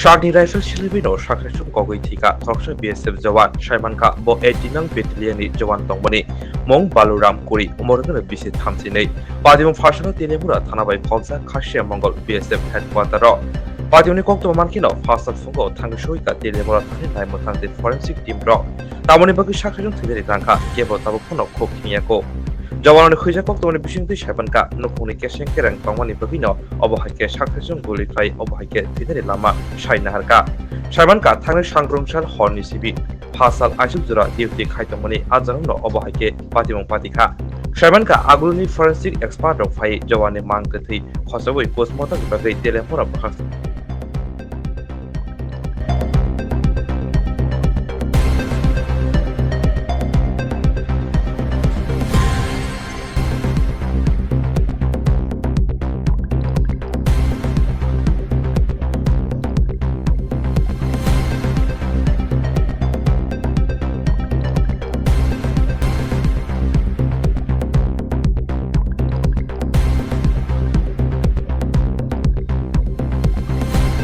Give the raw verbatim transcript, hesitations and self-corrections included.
Sakni raisa silibino sakhaisung kogwi thika khoroksa B S F jawan saimankha bo eighty nang battalion ni jawan tongmani mung Baluram Kuri umorgwno bisi thamsinwi. Patimung pharsano Telemura thana bai khokjak Khasiya Mongol B S F headquarter o. Patimungni koktwma mankheno phasal phungo thangwi soika Telemura thani naimwthang tei forensic team rok tamoni bagwi sakhaisung thwinani rangkha kebo tabuk phano khuk thwngya kho. Jawanrokni khwijak koktwmani bisingtwi saimankha nukhungni keseng kereng tongmani bagwino obo hai khe sakhaisung guli khlai obo hai khe thwinani lama sai naharkha. Saimankha thangwi sangrungsal horni sibi phasal aisuk jora duty khai tongmani a jagano obo hai khe patimung patikha. Saimankha aguluni forensic expert rok phai jawanni mang kwthwi khosogwi postmortem ni bagwi Telemura bwkhak